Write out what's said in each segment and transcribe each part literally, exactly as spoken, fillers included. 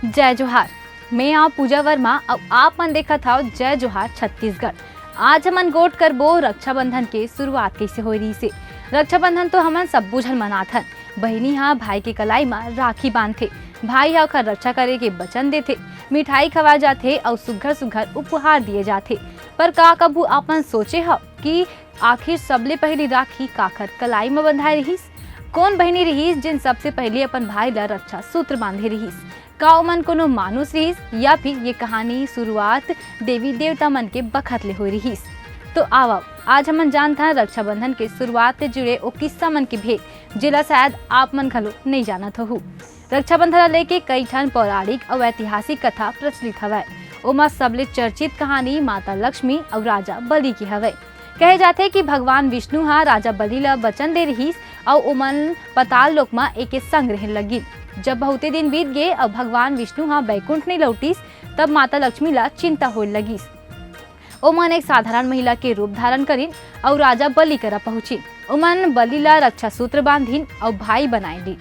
जय जोहार, मैं आंव पूजा वर्मा, अउ आप मन देखत हव जय जोहार छत्तीसगढ़। आज हमन गोठ करबो रक्षाबंधन के शुरुआत कइसे होय रहिस हे। रक्षाबंधन तो हमन सब्बो झन मनाथन। बहिनी ह भाई के कलाई म राखी बांधथे, भाई ह ओखर रक्षा करे के वचन देथे, मिठाई खवाए जाथे अउ सुघर-सुघर उपहार दिए जाथे। पर का कभू आप मन सोचे हव कि आखिर सबले पहिली राखी काखर कलाई म बंधाए रिहिस? कोन बहिनी रिहिस, जेन सबसे पहिली अपन भाई ल रक्षा सूत्र बांधे रिहिस? का ओमन कोनो मानुस रिहिस, या फिर ये कहानी शुरुआत देवी देवता मन के बखत ले होय रिहिस? तो आवव, आज हमन जानथन रक्षाबंधन के शुरुआत ले जुड़े ओ किस्सा मन के भेद, जेला शायद आप मन घलो नइ जानत होहू। रक्षाबंधन ला लेके कई ठन पौराणिक अउ ऐतिहासिक कथा प्रचलित हवय। ओमा सबले चर्चित कहानी माता लक्ष्मी अउ राजा बलि के हवय। कहे जाथे कि भगवान विष्णु ह राजा बलि ला वचन दे रिहिस अउ ओमन पताल लोक म एके संग रहन लगिन। जब बहुते दिन बीत गे अउ भगवान विष्णु ह बैकुंठ नइ लौटिस, तब माता लक्ष्मी ला चिंता होय लगिस। ओमन एक साधारण महिला के रूप धारण करिन अउ राजा बलि करा पहुंचिन। ओमन बलि ला रक्षा सूत्र बांधिन अउ भाई बनाए दीन।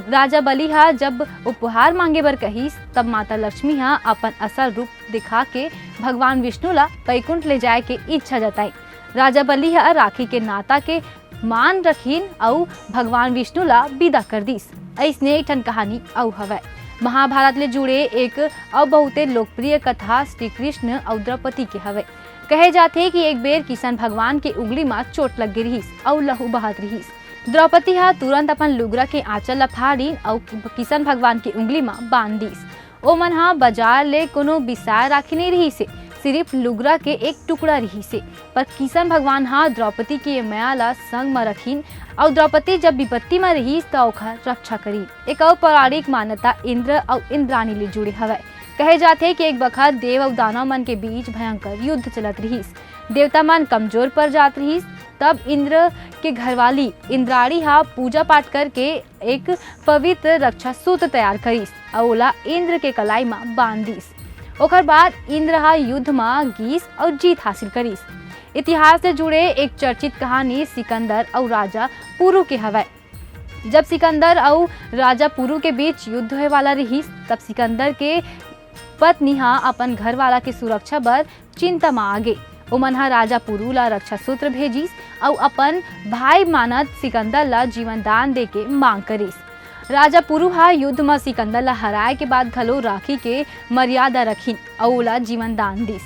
राजा बलि ह जब उपहार मांगे बर कहिस, तब माता लक्ष्मी ह अपन असल रूप दिखा के भगवान विष्णु ला बैकुंठ ले जाए के इच्छा जताई। राजा बलि ह राखी के नाता के मान रखिन अउ भगवान विष्णु ला विदा कर दिस। अइसने एक ठन कहानी अउ हवय। महाभारत ले जुड़े एक अउ बहुते लोकप्रिय कथा श्री कृष्ण अउ द्रौपदी के हवय। कहे जाथे कि एक बेर किशन भगवान के उंगली म चोट लग गे रिहिस अउ लहू बहत रिहिस। द्रौपदी ह तुरंत अपन लुगरा के आंचल ला फाड़िन अउ किशन भगवान के उंगली म बांध दिस। ओमन ह बाजार ले कोनो बिसाय राखी नइ रिहिस हे, सिरिफ लुगरा के एक टुकड़ा रिहिस हे। पर किशन भगवान ह द्रौपदी के ये मया ला संग म रखिन अउ द्रौपदी जब विपत्ति म रिहिस, त ओखर रक्षा करिन। एक अउ पौराणिक मान्यता इंद्र अउ इंद्राणी ले जुड़े हवय। कहे जाथे कि एक बखत देव अउ दानव मन के बीच भयंकर युद्ध चलत रिहिस। देवता मन कमजोर पड़ जात रिहिस, तब इंद्र के घरवाली इंद्राणी ह पूजा पाठ करके एक पवित्र रक्षा सूत्र तैयार करिस अउ ओला इंद्र के कलाई म बांध दिस। ओकर बाद इंद्र ह युद्ध म गीस अउ जीत हासिल करिस। इतिहास से जुड़े एक चर्चित कहानी सिकंदर अउ राजा पुरु के हवय। जब सिकंदर अउ राजा पुरु के बीच युद्ध होए वाला रिहिस, तब सिकंदर के पत्नी ह अपन घरवाला के सुरक्षा बर चिंता म आ गे। ओमन ह राजा पुरु ला रक्षा सूत्र भेजिस अउ अपन भाई मानत सिकंदर ला जीवन दान दे के मांग करिस। राजा पुरु ह युद्ध म सिकंदर ला हराए के बाद घलो राखी के मर्यादा रखिन अउ ओला जीवन दान दिस।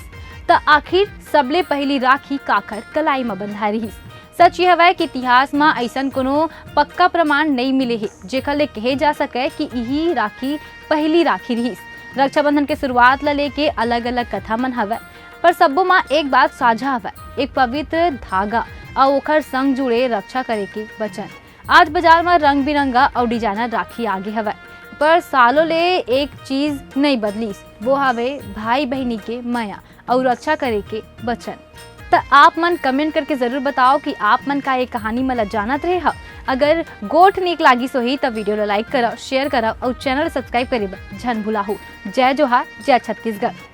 त आखिर सबले पहिली राखी काखर कलाई म बंधाए रिहिस? सच ये हवय कि इतिहास म अइसन कोनो पक्का प्रमाण नइ मिले हे, जेखर ले कहे जा सकय कि इही राखी पहिली राखी रिहिस। रक्षाबंधन के शुरुआत ल लेके अलग-अलग कथा मन हवय, पर सब्बो म एक बात साझा हवय, एक पवित्र धागा अउ ओखर संग जुड़े रक्षा करे के वचन। आज बाजार म रंग-बिरंगा अउ डिजाइनर राखी आगे हवय, पर सालों ले एक चीज नइ बदलिस, वो हवे भाई-बहिनी के मया अउ रक्षा करे के वचन। त आप मन कमेंट करके जरूर बताओ कि आप मन का ये कहानी मन ल जानत रहे हव। अगर गोठ नीक लागिस होही, त वीडियो ल लाइक करव, शेयर करव अउ चैनल ल सब्सक्राइब करे बर झन भुलाहू। जय जोहार, जय छत्तीसगढ़।